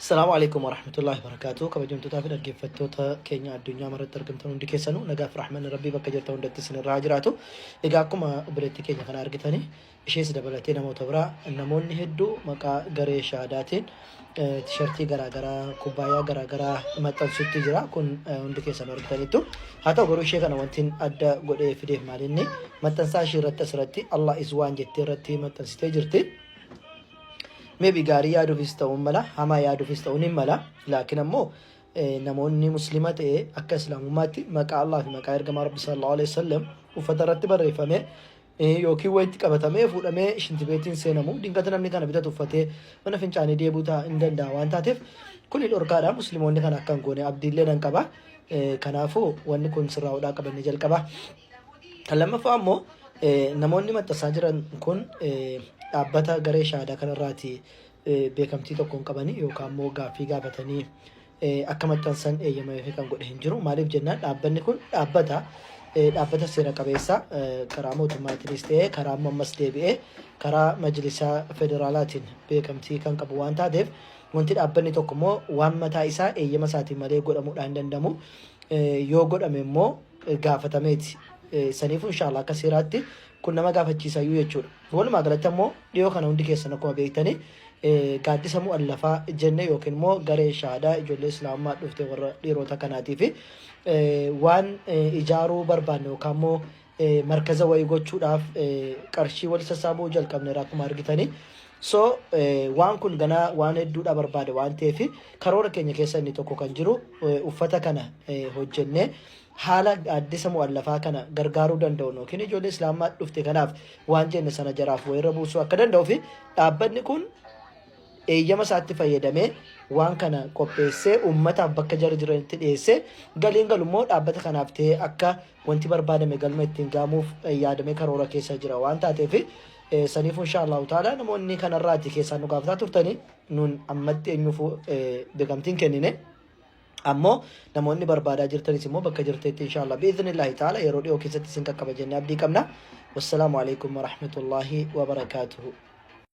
Salaamu alaikum warahmatullahi wabarakatuh. Kabajamtootaa fi dhaggeeffattoota keenya addunyaa maratti argamtan hundi keessanuu nagaa fi rahmanni rabbii bakka jirtan hundatti isin irraa haa jiraatu. Egaa akkuma obboleettii keenya kana argitanii ishees dabalatee namoota biraa namoonni hedduu maqaa garee shahaadaatiin tishartii garaagaraa kubbaayyaa garaagaraa maxxansutti jira. Kun hundi keessanuu argitaniittu. Haa ta'u garuu ishee kana wanti adda godhee fideef maalinni maxxansaa ishee irratti asirratti Allah is one jettee irratti maxxansitee jirti. Maybe gaarii yaaduufis ta'uu mala, hamaa yaaduufis ta'uu ni mala. Laakiin ammoo namoonni muslima ta'e akka islaamummaatti maqaa Allah fi maqaa ergamaa Rabbi sallallahu alaihi wasallam uffata irratti barreeffame yookiin wayitti qabatamee fuudhamee shintibeetiin seenamu dingata namni kana bitatu uffatee mana fincaanii deebuu ta'a hin danda'a waan taateef kuni dhorkaadha. Musliimoonni kana akka hin goone abdiillee nan qaba. Kanaafuu wanni kun sirraa'uudhaa qabanne jalqaba. Kan lammaffaa ammoo namoonni maxxansaa jiran kun dhaabbata garee shahaadaa kanarraati beekamtii tokko hin qabanii yookaan immoo gaaffii gaafatanii akka maxxansan eeyyamameefii kan godhe hin jiru. Maaliif jennaan dhaabbanni kun dhaabbata dhaabbata seera qabeessa karaa mootummaatiinis ta'ee karaa ammoo ammas deebi'ee karaa majlisaa federaalaatiin beekamtii kan qabu waan taateef wanti dhaabbanni tokko immoo waan mataa isaa eeyyama isaatiin malee godhamuudhaan hin danda'amu. Yoo godhame immoo gaafatameeti. Saniifuu inshallah akka seeraatti kun nama gaafachiisayyuu jechuudha. Walumaa galatti ammoo dhiyoo kana hundi keessan akkuma beektanii gaaddisa mu'allafaa jenne yookiin immoo garee shahaadaa ijoollee islaamummaa dhufte warra dhiirota kanaatii fi waan ijaaruu barbaanne yookaan immoo markaza wayii gochuudhaaf qarshii wal sassaabuu jalqabneera akkuma argitanii. So waan kun ganaa waan hedduudha barbaade waan ta'eef karoora keenya keessa inni tokko kan jiru uffata kana hojjennee haala gaaddisa mu'allafaa kana gargaaruu danda'u yookiin ijoollee islaamaa dhufte kanaaf waan jenne sana jaraaf wayirra buusuu akka danda'u fi dhaabbanni kun eeyyama isaatti fayyadamee waan kana qopheessee uummataaf bakka jara jiranitti dhiyeessee galiin galu immoo dhaabbata kanaaf ta'ee akka wanti barbaadame galma ittiin ga'amuuf yaadamee karoora keessa jira waan taateef saniifuu insha Allahu ta'ala namoonni kanarraati keessaan nu gaafataa turtanii nun ammatti eenyuufuu beekamtiin kennine. Ammoo namoonni barbaadaa jirtanis immoo bakka jirteetti inshallah bi'idhnillahi ta'ala yeroo dhiyoo keessatti isin qaqqaba jennee abdii qabna. Wassalaamu alaikum warahmatullahi wabarakaatuhu.